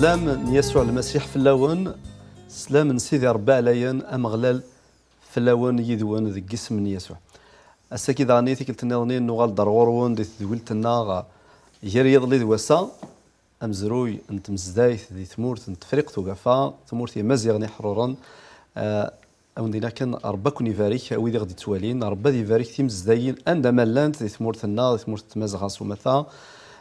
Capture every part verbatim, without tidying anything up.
Slam n Yasuɛ Lmasiḥ fell-awen, slam n Sidi Ṛebbi ɛlayen, Ameɣlal fell-awen, yid-wen, deg yisem n Yasuɛ. Ass-agi daɣen, i tikkelt nniḍen, nuɣal-d ar ɣur-wen di tedwilt-nneɣ gar yiḍelli d wass-a, amezruy n tmezdayt di tmurt n Tefriqt Ugafa, tmurt n Imaziɣen iḥruren. Eh, ad wen-d-iniɣ kan, Ṛebbi ad ken-ibarek, a wid i ɣ-d-ittwalin, Ṛebbi ad ibarek timezdayin anda ma llant di tmurt-nneɣ, di tmurt n Tmazɣa s umata.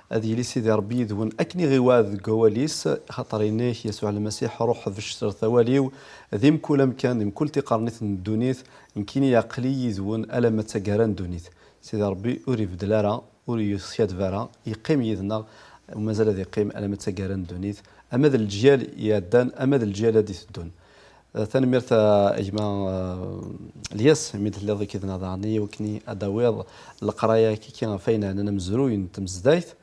Ad yili Sidi Ṛebbi yid-wen akken i ɣ-iwɛed deg wawal-is, xaṭer yenna-k Yasuɛ Lmasiḥ: "Ruḥ becret awal-iw di mkul amkan, di mkul tiqernit n ddunit, nekkini aql-i yid-wen alamma d taggara n ddunit." Sidi Ṛebbi ur ibeddel ara, ur yeskaddeb ara, yeqqim yid-neɣ, u mazal ad yeqqim alamma d taggara n ddunit, ama d leǧyal iɛeddan, ama d leǧyal ad d-iteddun. Eh, tanemmirt a gma, eh, Lyas, imi d-telliḍ akked-neɣ daɣen i wakken ad d-tawiḍ leqraya-agi ɣef wayen yeɛnan amezruy n tmezdayt,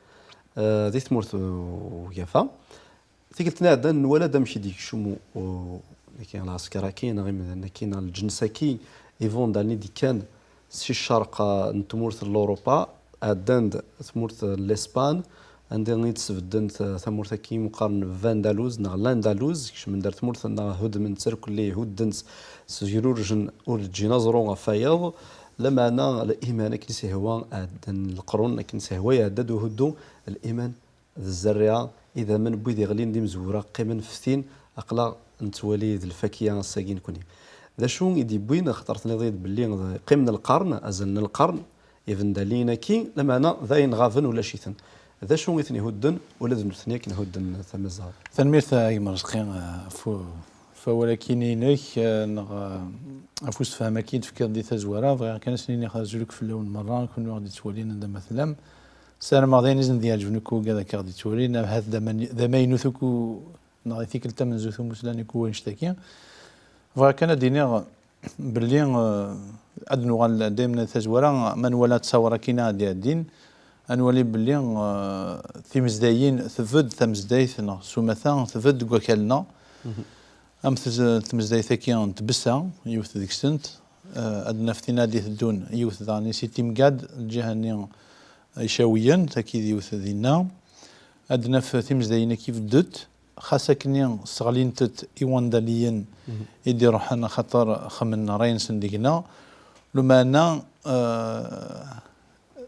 eh, di tmurt n Ugafa. Tikkelt-nni iɛeddan, nwala-d amek i d-yekcem u-, u-, dagi lɛesker-agi, neɣ imdanen-agi, neɣ lǧens-agi, ivandalen i d-ikkan si ccerq, eh, n tmurt n Lurupa, ɛeddan-d tmurt n Lispan, anda i d-sbedden t-, tamurt-agi umi qqaren Vandaluz neɣ Landaluz, kecmen-d ar tmurt-nneɣ, hudmen-tt irkelli, hudden-tt, sgrurjen, ur d-ǧǧin aẓru ɣef wayeḍ, lameɛna liman akken i s-ihwa, ɛeddan leqrun akken i s-ihwa, iɛedda-d uhuddu, liman d zzerriɛa, idammen n wid iɣlin d imezwura qqimen ftin, aql-aɣ nettwali d lfakya ass-agi nekni. D acu i d-yewwin, axaṭer tenniḍ-iyi-d belli qqimen lqern, azal n lqern, ibendaliyen-agi, lameɛna d ayen ɣaben, ulac-iten. D acu i ten-ihudden, ula d nutni akken hudden tamaziɣt? Tanemmirt a gma Rezqi, eh, ɣef u-, ɣef wawal-agi-inek, eh, neɣ, eh, ɣef usefhem-agi i d-tefkiḍ di tazwara. Bɣiɣ kan ad sen-iniɣ azul akk fell-awen merra, kunwi i ɣ-d-ittwalin anda ma tellam. Ssarameɣ d ayen i sen-d-iɛeǧben akk i wigad akka i ɣ-d-ittwalin, ahat d aman-, d amaynut akk, neɣ i tikkelt tamenzut umuslan akk wannect-agi. Bɣiɣ kan ad d-iniɣ belli, eh, ad nuɣal daymen ar tazwara, ma nwala ttawar akkin ad d-iɛeddin, ad nwali belli, eh, timezdayin, tbedd tamezdayt-nneɣ s umata, tbedd deg wakal-nneɣ. Am tez-, tmezdayt-agi n Tbessa, yiwet deg-sent, eh, ad naf tin ad d-iteddun, yiwet daɣen i si Timgad, lǧiha-nni Icawiyen, taki d yiwet dinna. Ad naf timezdayin-agi beddent, xas akkenni sseɣlint-t i wandaliyen i d-iruḥen, axaṭer xemmen ṛṛay-nsen deg-neɣ. Lumeɛna, eh,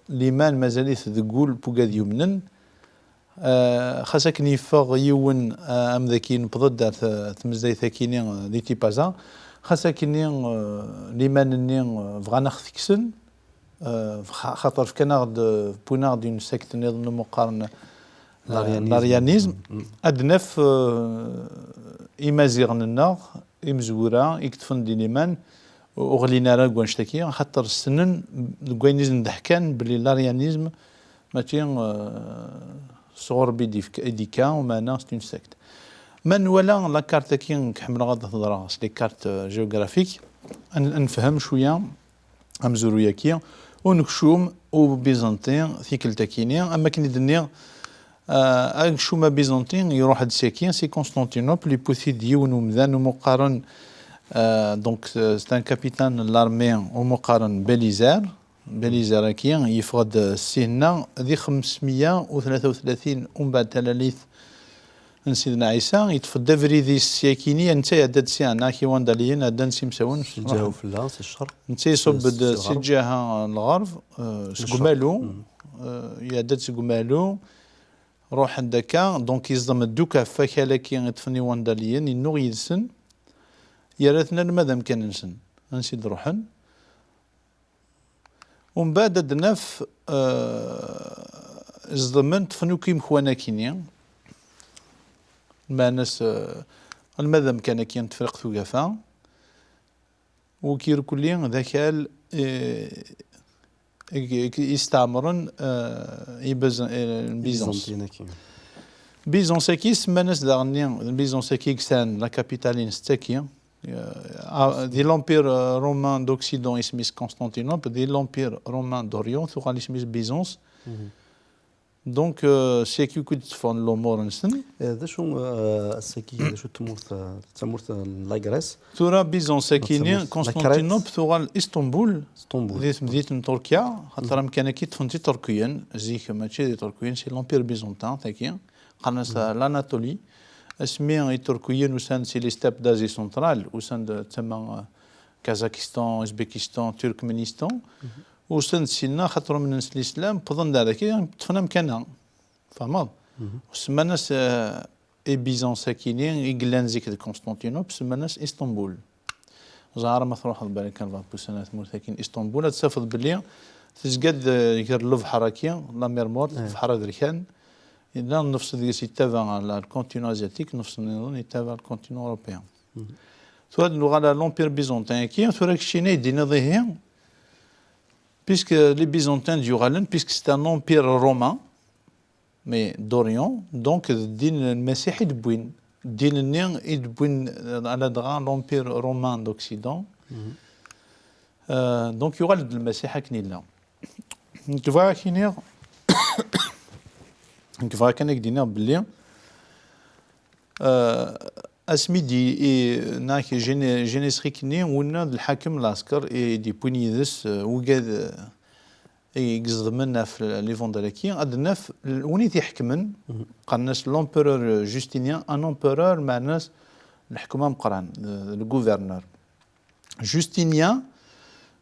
liman mazal-it deg wul n wigad yumnen. Eh, xas akken yeffeɣ yiwen, eh, am daki newweḍ-d ar t-, tmezdayt-akini, eh, di Tipaza, xas akkenni, eh, liman-nni, eh, bɣan a ɣ-t-kksen, eh, xa-, xaṭer fkan-aɣ-d, eh, wwin-aɣ-d une secte nniḍen umi qqaren, eh, l'aryanisme. L'aryanisme. Mm. Ad naf, eh, imaziɣen-nneɣ, imezwura i yeṭṭfen din liman, ur ɣlin ara deg wannect-agi, axaṭer ssnen deg wayen i sen-d-ḥkan belli l'aryanisme mačči, eh, sɣur Rebbi i d-yefk-, i d-yekka, umeɛna c'est une secte. Ma nwala la carte-agi, nekk ḥemmleɣ ad hedreɣ s les cartes, eh, géographiques, ad n-, ad nefhem cwiya amezruy-agi, unekcum ubizanṭi tikkelt-akini, am wakken i d-nniɣ, eh, anekcum abizanṭi iruḥ-d syaki, si Constantinople, yewwet-id yiwen umdan umi qqaren, eh, donc, eh, c'est un capitaine n l'armée umi qqaren Bélizaire. Bélizaire-agi yeffeɣ-d syenna di xemsmeyya u tlata u tlatin, umbeɛd talalit n Sidna Ɛisa, yeṭṭef-d abrid-is syakini, netta iɛedda-d sya, neɣ iwandaliyen ɛeddan s imsawen, s lǧiha ufella, s ccerq. Netta iṣubb-d s, s lɣerb. Si lǧiha n lɣerb, eh, seg umalu, eh, iɛedda-d seg umalu, ruḥen-d akka, donc yeẓdem-d akk ɣef wakal-agi iṭṭfen iwandaliyen, yennuɣ yid-sen, yerra-ten alma d amkan-nsen, ansi d-ruḥen. Umbeɛd ad naf, eh, ẓedmen, ṭṭfen akk imekwan akini. Lmeɛna-s, eh, alma d amkan-agi n Tefriqt Ugafa, u irkelli d akal, eh, i, i, i yesteɛmren, eh, i Biz-, eh, Bizans. Bizantiyen-agi. Bizans-agi semman-as daɣen-nni, Bizans-agi i yesɛan la capitale-ines d tagi, eh, ah, di l'Empire, eh, romain d'Occident isem-is Constantinople, di l'Empire romain d'Orient tuɣal isem-is Byzance. Donc, eh, syaki akk i d-tteffɣen lumuṛ-nsen. Eh, d acu, eh, ass-agi, d acu tmurt, eh, d tamurt n la Grèce? Tura Byzance-akini, la Crète. Constantinople tuɣal Istanbul, Istanbul, di temdint n Turkya, xaṭer amkan-agi ṭṭfen-t Iṭerkiyen, zik mačči d Iṭerkiyen, c'est l'Empire byzantin, tagi. Qqaren-as l'Anatolie. asmi Iṭurkiyen usan-d si les steppes d'Asie centrale, usan-d d tama, euh, Kazakhstan, Uzbekistan, Turkmenistan, usan-d sinna xaṭer umnen s lislam, wwḍen-d ar daki, ṭṭfen amkan-a. Tfehmeḍ? Semman-as, euh, i Bizans akini i yellan zik d Constantinople, semman-as Istanbul. Ẓer ma truḥeḍ balak arbaɛa n wussan ar tmurt akkin Istanbul, ad tafeḍ belli tezga-d, euh, gar lebḥer akki, la mer Morte, lebḥer aberkan, yella nnefs deg-s yettaba ɣer le continent asiatique, nnefs nniḍen yettaba ɣer le continent européen. Tura ad nuɣal ar l'Empire byzantin akki, tura keččini i d-tiniḍ ihi, puisque les Byzantins d-yuɣalen, puisque c'est un empire romain, mais d'Orient, donc d ddin n Lmasiḥ i d-wwin. Ddin-nni i d-wwin, euh, ladɣa l'Empire romain d'Occident. Euh, donc yuɣal-d Lmasiḥ akken yella. Nekk bɣiɣ ad k-iniɣ, nekk bɣiɣ kan ad k-d-iniɣ belli, euh, asmi d-, i, nak, géné-, génétique-nni, winna d lḥakem n lɛesker i d-yewwin yid-s, euh, wigad, euh, i iẓedmen ɣef les Vandales-agi, ad naf l-, win i t-iḥekmen, qqaren-as l'empereur Justinien, un empereur, meɛna-s leḥkem ameqqran, le, le gouverneur. Justinien,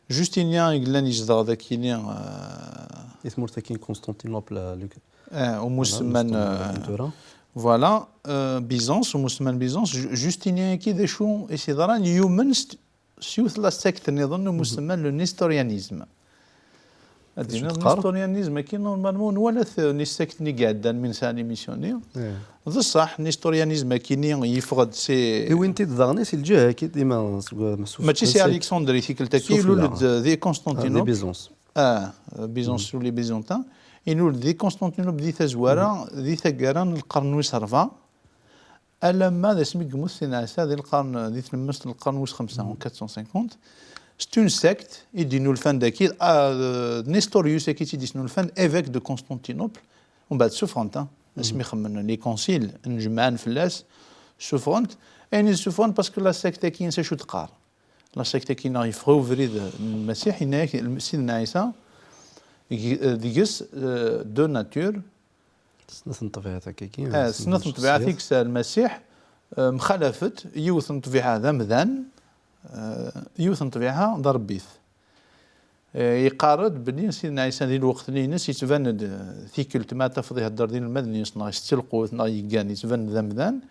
Justinien i yellan yezdeɣ dagini, euh, I tmurt-agi n Constantinople, euh, le- eh, umi voilà, semman, Istanbul, euh, akken tura. Voilà, euh, Byzance, umi semman Byzance, Ju-, Justinien-agi d acu i s-yeḍran, yumen s, s yiwet la secte nniḍen umi semman le nestorianisme. Ad D acu d-tiniḍ teqqar? Nestorianisme-agi, normalement, nwala-t, euh, ni secte-nni i iɛeddan mi nesɛa l'émission-nni. Eh. D ṣṣeḥ, nestorianisme-agi-nni yeffeɣ-d si Iwin-t-id daɣen si lǧiha-agi, dima seg, seg Mačči si Alexandrie tikkelt-agi, Sufella. Ilul-d di Ah, di Constantinople. Byzance. Ah, Byzance, uli Byzantin. Ilul-d di Constantinople di tazwara, di taggara n lqern wis ṛebɛa, alamma d asmi i yemmut Sidna Ɛisa di lqern, di tlemmast n lqern wis xemsa, en quatre cent cinquante. C'est une secte i d-innulfan daki, ah, d Nestorius-agi i tt-id-isnulfan, évêque de Constantinople. Umbeɛd ssufɣen-t, ah. Asmi xemmen les conciles, njemɛen fell-as, ssufɣen-t. Ayen i ssufɣen, parce que la secte-agi s acu d-teqqar? La secte-agi neɣ yeffeɣ i ubrid n Lmasiḥ, yenna-yak Sidna Ɛisa, g-, deg-s, euh, deux natures, Snat n ṭṭbiɛat akkagi. Ah, snat n ṭṭbiɛat i yesɛa Lmasiḥ, eh, mxalafet, yiwet n ṭṭbiɛa d amdan, eh, yiwet n ṭṭbiɛa d arebbit. Eh, yeqqar-d belli Sidna Ɛisa di lweqt-nni-ines yettban-d, eh, tikkelt ma tafeḍ ihedder d inelmaden-ines neɣ isett lqut neɣ yeggan, yettban-d d amdan.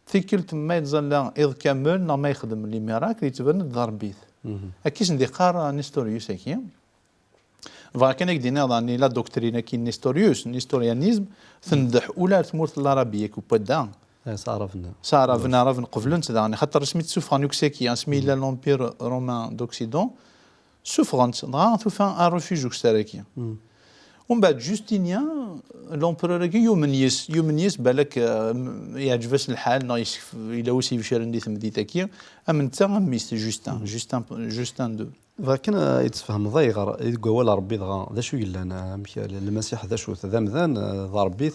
Tikkelt ma yettẓalla iḍ kamel neɣ ma yexdem les miracles, yettban-d d arebbit. Akka i sen-d-iqqar Nestorius-agi. Bɣiɣ kan ad k-d-iniɣ daɣen la doctrine-agi n Nestorius, nestorianisme, tendeḥ ula ar tmurt n Larabia, kupadda. Eh, s Aɛraben. S Aɛraben, Aɛraben qeblen-tt daɣen, xaṭer asmi tt-ssufɣen akk saki, asmi yella l'Empire romain d'Occident, ssufɣen-tt, dɣa tufa un refuge ukessar-agi. Umbeɛd Justinien, l'empereur-agi, yumen yes, yumen yes, balak, eh, yeɛǧeb-as lḥal, neɣ yessekf-, yella wi s-ibecren di temdint-agi, am netta, am mmi-s, Justin, Justin, Justin deux. Bɣiɣ kan, eh, ad yi-d-tesfehmeḍ ayɣer, deg wawal n Ṛebbi dɣa, d acu yellan, eh, amek, eh, Lmasiḥ d acu-t, d amdan, eh, d arebbit,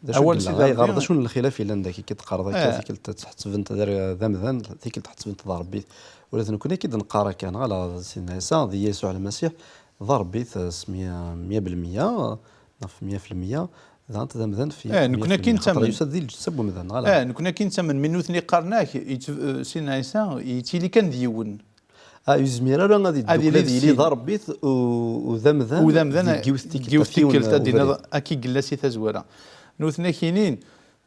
d acu Awal n yellan, Sidi ayɣer, Ṛebbi. D acu n lxilaf yellan dagi, i d-teqqareḍ akka, Eh. Tikkelt ḥettben-t d ar-, d amdan, tikkelt ḥettben-t d arebbit. Ula d nekkni akka i d-neqqar akka, neɣ ala d Sidna Ɛisa, d Yasuɛ Lmasiḥ, d arebbit, eh, s mya, mya belmya, neɣ f mya f lmya, dɣa d amdan f Eh, nekkni akka i nettamen. Yusa-d di lǧetta n wemdan, neɣ ala? Eh, nekkni akka i nettamen, mi nutni qqaren-ak, yettb-, eh, Sidna Ɛisa yettili kan d yiwen. Ah, ur yezmir ara ad Ad yeddukel, yili ad d yili sin. D arebbit u, u d amdan U d amdan, deg yiwet deg tikkelt, yiwet ɣef yiwen tikkelt, ad d-iniḍ ubrid. Akka i yella si tazwara. Nutni ak-inin,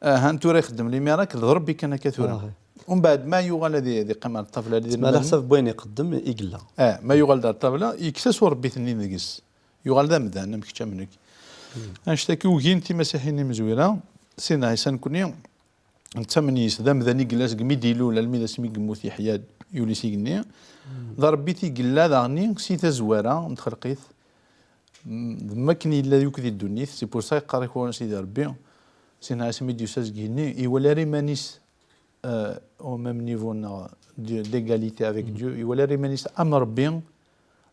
ahan tura ixeddem les miracles, d Ṛebbi kan akka tura. Ah. Umbeɛd ma yuɣal ad i-, ad iqqim ar ṭṭabla, ad Ma ala ḥsab n wayen iqeddem i yella. Eh, ma yuɣal-d ar ṭṭabla, yekkes-as urebbit-nni deg-s. Yuɣal d amdan, am kečč am nekk. Annect-agi ugin timasiḥin imezwira, Sidna Ɛisa nekkni, nettamen yes, d amdan i yella seg mi d-ilul, almi d asmi yemmut Yeḥya, yuli s igenni. D arebbit i yella daɣen si tazwara n txelqit. M-, d makken yella yakk di ddunit, c'est pour ça yeqqar-ak Sidi Ṛebbi, Sidna Ɛisa mi d-yusa seg igenni, iwala ara iman-is, euh, au même niveau neɣ d-, d'égalité avec Dieu, iwala ara iman-is am Ṛebbi,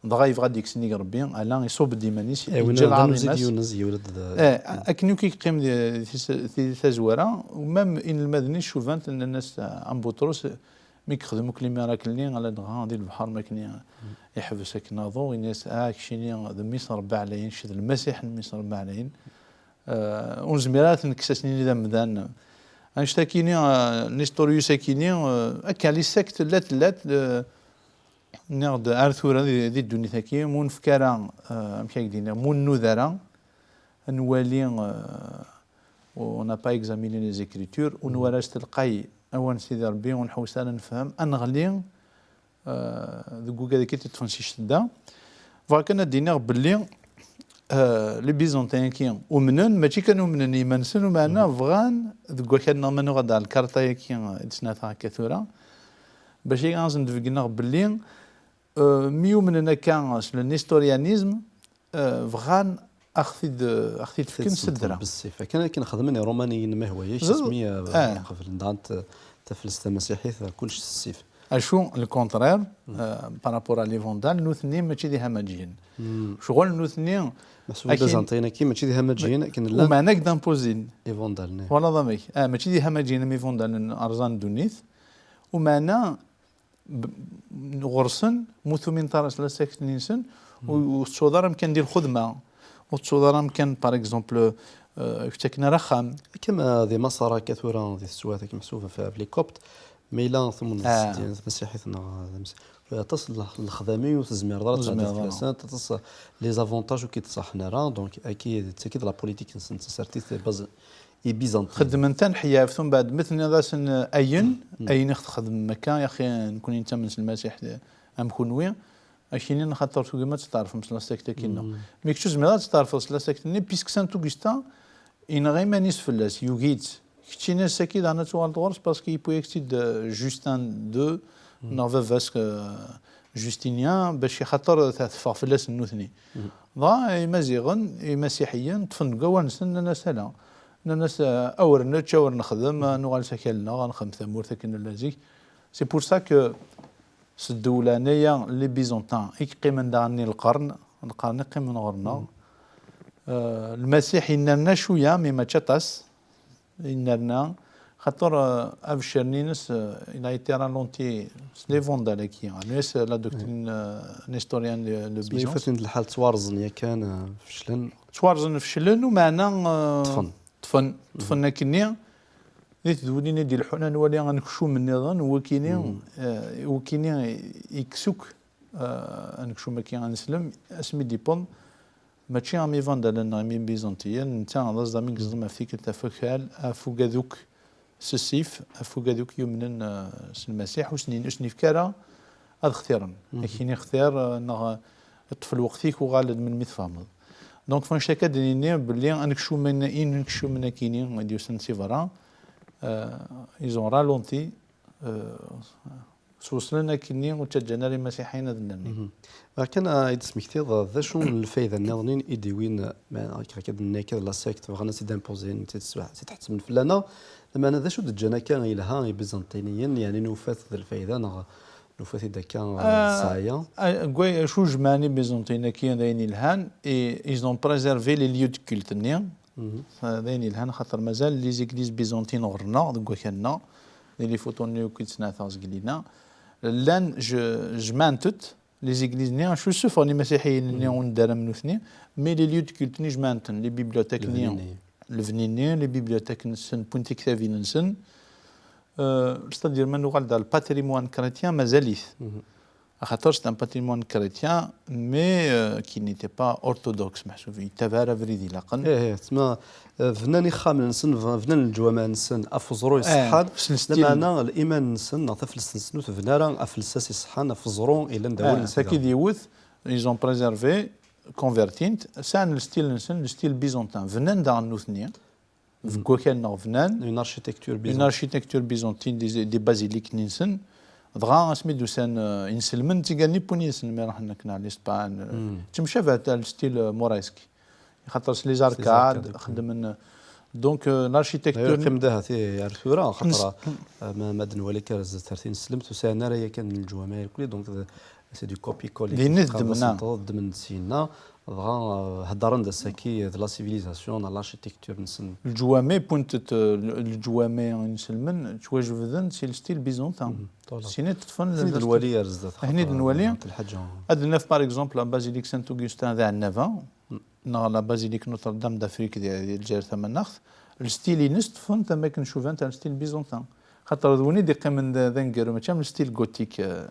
dɣa yebɣa ad d-ikkes nnig Ṛebbi, ala, iṣubb-d iman-is, Eh, win yeǧǧa ara lɛar d-nuzid imas. Yunez, yewled d- Eh, akken akk i yeqqim di, di, di tazwara, u même inelmaden-is cuban-t, nnan-as, ah, am Buṭrus, mi yexdem akk les miracles-nni, ala dɣa di lebḥer, makken i-, iḥbes akken aḍu, ini-as, ah, keččini d mmi-s n Ṛebbi Ɛlayen, kečč d Lmasiḥ n mmi-s n Ṛebbi Ɛlayen. Eh, ur nezmir ara ad t-nekkes ass-nni d amdan. Annect-akini, euh, Nestorius-akini, euh, akka, les sectes, llant, llant, euh, nniɣ-d ar tura di, di ddunit-agi, mu nefk ara, euh, amek ad ak-d-iniɣ, mu nnud ara, ad nwali, euh, on n'a pas examiné les Écritures, ur nwala s telqay awal n Sidi Rebbi, ur nḥewwes ara nefhem, ad neɣli, euh, deg wigad-agi i tt-iṭṭfen si ccedda. Bɣiɣ kan ad d-iniɣ belli, euh, les Byzantins-agi umnen, mačči kan umnen i yiman-nsen, umeɛna bɣan deg wakal-nneɣ ma nuɣal-d ɣer lkarṭa-agi, euh, i d-snataɣ akka tura, bac ad sen-d-beggneɣ belli, euh, mi umnen akka s le nestorianisme, euh, bɣan aɣ-t-id, aɣ-t-id-fken s ddra. Bessif. Akken, akken xedmen Irumaniyen, ma hwayeɣ, asmi, euh, qeblen daɣen t-, taflest tamasiḥit, kullec s ssif. Acu, le contraire, euh, par rapport à les Vandales, nutni mačči d ihamaǧiyen. Ccɣel nutni, meḥsub akin, Ibizantiyen-agi mačči d ihamaǧiyen, akken llan. Umeɛna ad k-d-impozin. Ivandalen, eh. Twalaḍ amek? Ah, mačči d ihamaǧiyen am Ivandalen rẓan ddunit. Umeɛna, b-, ɣur-sen, mu tumineḍ ara s la secte-nni-nsen, ur, ur tettuḍ ara amkan di lxedma, ur tettuḍ ara amkan, par exemple, euh, ur k-ttaken ara axxam. Akka ma di Maṣer akka tura, di teswiɛt akka meḥsub ɣef les coptes, ma yella tumneḍ s ddin tamasiḥit neɣ d amsi-, aṭas n lex-, n lexdami ur tezmireḍ ara ad tɛeddiḍ fell-asent, aṭas les avantages ur k-id-ṣaḥen ara, donc, aki, d tagi d la politique-nsen, d tasertit, baz-, Ibizantiyen. Xeddmen taneḥyaft, umbeɛd mi tenniḍ-asen ayen, ayen i ɣ-txedmem akka, yaxi nekni nettamen s Lmasiḥ, am kunwi, ad k-inin axaṭer tugim ad testeɛrfem s la secte-agi-nneɣ. Mi kečč ur tezmireḍ ad testeɛrfeḍ s la secte-nni, puisque Saint Augustin yenɣa iman-is fell-as, yugi-tt. Keččini ass-agi daɣen ad tuɣaleḍ ɣur-s, parce que yewwi-yak-tt-id, euh, Justin deux, neɣ baba-s, euh, Justinien, bac axaṭer t-, teffeɣ fell-asen nutni. Dɣa Imaziɣen, Imasiḥiyen, ṭṭfen deg wawal-nsen, nnan-as ala. Nnan-as, eh, awer nečč, awer nexdem, ad nuɣal s akal-nneɣ, ad nexdem tamurt akken nella zik. C'est pour ça que, s ddewla-nni, les Byzantins i yeqqimen daɣen i lqern, lqern i qqimen ɣer-neɣ. Eh, Lmasiḥ yennerna cwiya, mais mačči aṭas. Yennerna, xaṭer, euh, abeccer-nni-ines, euh, il a été ralenti s les Vandales-agi. Rnu-as la doctrine, euh, nestorienne de, de Byzance. Yufa-ten-id lḥal ttwarzen yakan, euh, feclen. Ttwarzen feclen, umeɛna, euh, ṭṭfen. Ṭṭfen, ṭṭfen akkenni. Di tedwilin i d-ileḥḥun, ad nwali anekcum nniḍen, wakini, euh, wakini yekkes akk, euh, anekcum-agi aneslem, asmi d-yewweḍ. Mačči am Ivandalen neɣ am Ibizantiyen, netta d aẓdam i yeẓdem ɣef tikkelt, ɣef wakal, ɣef ugaduk s ssif, ɣef ugaduk yumnen, eh, s Lmasiḥ, ur sen-, ur sen-yefki ara ad xtiren. Akini xtir, eh, neɣ ṭṭef lweqt-ik, uɣal-d melmi tfehmeḍ. Donc, f annect-agi ad d-nini belli anekcumen, inekcumen akini i d-yusan si berra, eh, ils ont ralenti, eh, sweslen akkenni ur ttaǧǧan ara imasiḥiyen ad nnernin. Akken ay d-tesmektiḍ, d acu n lfayda nniḍen i d-iwin, ma akka, akka d-nenna akka d la secte, bɣan ad tt-id-imposin, ad tt-id-sbeḥ-, ad tt-id-ḥettmen fell-aneɣ, lameɛna d acu d-ǧǧan akka i yelha Ibizantiniyen, yeɛni nufa-t d lfayda neɣ nufa-t-id akka, eh, d sseɛya? Ah, deg way-, acu jemɛen Ibizantiyen-agi d ayen yelhan, et ils ont préservé les lieux de culte-nni, d ayen yelhan, xaṭer mazal les églises byzantines ɣer-neɣ, deg wakal-nneɣ, di les photos-nni akk i d-snataɣ zgelli-nni, llan je-, jemɛent-d les églises-nni, acu ssufɣen imasiḥiyen-nni ur nedda ara am nutni, mais les lieux de culte-nni jemɛen-ten, les bibliothèques-nni, lebni-nni, les bibliothèques-nsen, wwin tiktabin-nsen, euh, c'est-à-dire ma nuɣal-d ɣer le patrimoine chrétien, mazal-it. Axaṭer c'est un patrimoine chrétien, mais, euh, qui n'était pas orthodoxe, meḥsub, yettabaɛ ara abrid ilaqen. Ih, ih, tma, euh, bnan ixxamen-nsen, b-, bnan leǧwameɛ-nsen ɣef uẓru iṣeḥḥan, s le style, lameɛna liman-nsen neɣ taflest-nsen ur tebni ara ɣef lsas iṣeḥḥan, ɣef uẓru yellan d awal n Sidi Ṛebbi. Ils ont préservé, convertin-t, sɛan le style-nsen, le style byzantin. Bnan daɣen nutni. Deg wakal-nneɣ bnan une architecture byzantine, des, des basiliques-nni-nsen. Dɣa asmi d-usan, euh, inselmen, d tigal-nni wwin yid-sen mi ruḥen akken ar l'Espagne, euh, ttemcabah ar le style, euh, moresque. Xaṭer s les arcades, xeddmen, euh, donc, euh, l'architecture. D'ailleurs, qqimen-d ahat i, ar tura, xaṭer, euh, ma, ma d-nwali akka ar zdat ar tineslemt, ur sɛin ara yakan leǧwameɛ irkelli, donc, euh, c'est du copier-coller. Din i ddmen, ddmen-d syenna, dɣa, euh, heddren-d ass-agi de la civilisation, de l'architecture-nsen. Leǧwameɛ, wwin-d, euh, leǧwameɛ inselmen, ttwajebden si le style byzantin. Syenna ṭṭfen. Akken i d-nwali ar zdat, akken i d-nwali, ad naf, par exemple, la basilique Saint-Augustin d Ɛennaba, neɣ la basilique Notre-Dame d'Afrique di, di Lezzayer Tamaneɣt, le style-ines ṭṭfen-t am akken cubant ar le style byzantin. Xaṭer d win i d-iqqimen d, d aneggaru, mačči am le style gothique, euh,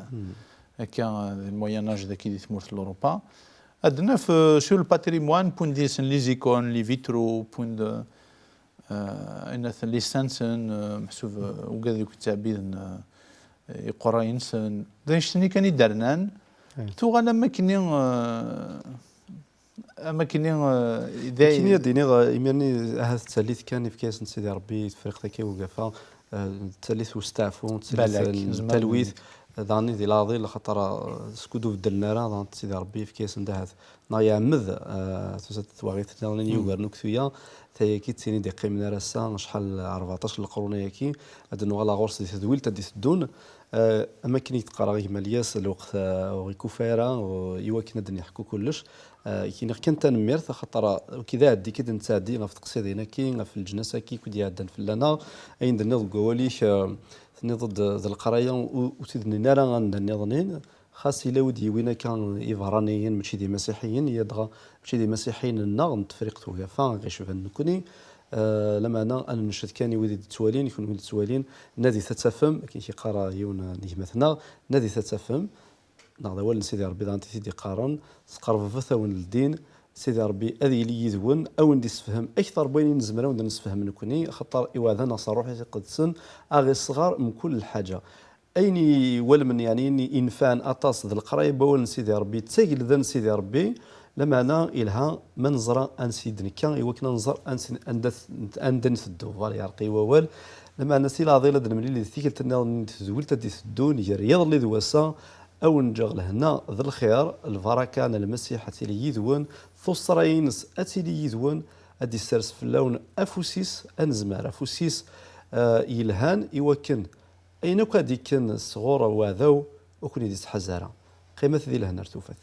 akka, euh, di le Moyen Âge daki di tmurt n l'Europa. Ad naf, euh, sur le patrimoine, point d les icônes, les vitraux, point d, euh, ayen atan, les sansen, euh, meḥsub, euh, ugad deg ttɛebbiden, euh, iqerray-nsen. D annect-nni kan i d-rnan. Tuɣal am akken, euh, am akken, euh, d Akken i ad d-iniɣ, eh, imir-nni ahat d tallit kan ifka-yasen Sidi Ṛebbi i Tefriqt akka i ugafa, eh, d tallit n usteɛfu, d tallit Balak, n nezmer talwit, eh, daɣen i di leɛḍil, axaṭer, eh, skud ur beddlen ara, daɣen Sidi Ṛebbi ifka-yasen-d ahat, neɣ iɛemmed, eh, tusa-d twaɣit nniḍen i yugaren akk tuya, tayagi d tin i d-iqqimen ar ass-a, acḥal, rbeɛṭac n leqrun ayagi, ad d-nuɣal ɣur-s di tedwilt ad d-iteddun. Eh, am akken i d-qqareɣ a gma Lyas, lweqt, eh, ur ikufi ara, ur, i wakken ad d-neḥku kullec. Eh, i k-iniɣ kan tanemmirt, axaṭer, eh, waki d aɛeddi i d-nettɛeddi ɣef teqsiḍin-agi, ɣef leǧnas-agi i d-iɛeddan fell-aneɣ. Ayen d-tenniḍ deg wawal-ik, eh, tenniḍ-d d leqraya, ur, ur t-id-nnin ara anda nniḍen-in. Xas ila wi d-yiwin akka iberraniyen, mačči d imasiḥiyen, ya dɣa mačči d imasiḥiyen-nneɣ n Tefriqt Ugafa, i ɣ-icban nekkni. Eh, lameɛna ad nenced kan i wid i d-ttwalin, i kunwi d-ttwalin, nadit ad tafem, akken i k-iqqar yiwen n gma-tneɣ, nadit ad tafem, neɣ d awal n Sidi Ṛebbi daɣen i t-id-iqqaren, tesqerrbet-awen ldin, Sidi Ṛebbi ad yili yid-wen, ad wen-d-issefhem akteṛ n wayen i nezmer ad wen-d-nessefhem nekkni, axaṭer iwɛed-aneɣ s Ṛṛuḥ-is Iqedsen, a ɣ-isɣer mkul lḥaǧa. Ayen iwalmen, yeɛni ayen inefɛen aṭas d leqraya n wawal n Sidi Ṛebbi, d tagelda n Sidi Ṛebbi, lameɛna ilha ma neẓra ansi d-nekka, i wakken ad nẓer ansi, anda t-, anda nteddu, voilà, yeɛreq-iyi wawal. Lameɛna si leɛḍil ad nemlil di tikkelt nniḍen n tedwilt ad d-iteddun, gar yiḍelli d wass-a, ad wen-ǧǧeɣ lehna d lxir, lbaraka n Lmasiḥ ad tili yid-wen, tuṣṣra-ines ad tili yid-wen, ad d-issers fell-awen afus-is anezmar, afus-is, eh, yelhan, i wakken ayen akk ad d-ikken sɣur uɛdaw ur ken-id-ittḥaz ara. Qqimet di lehna ar tufat.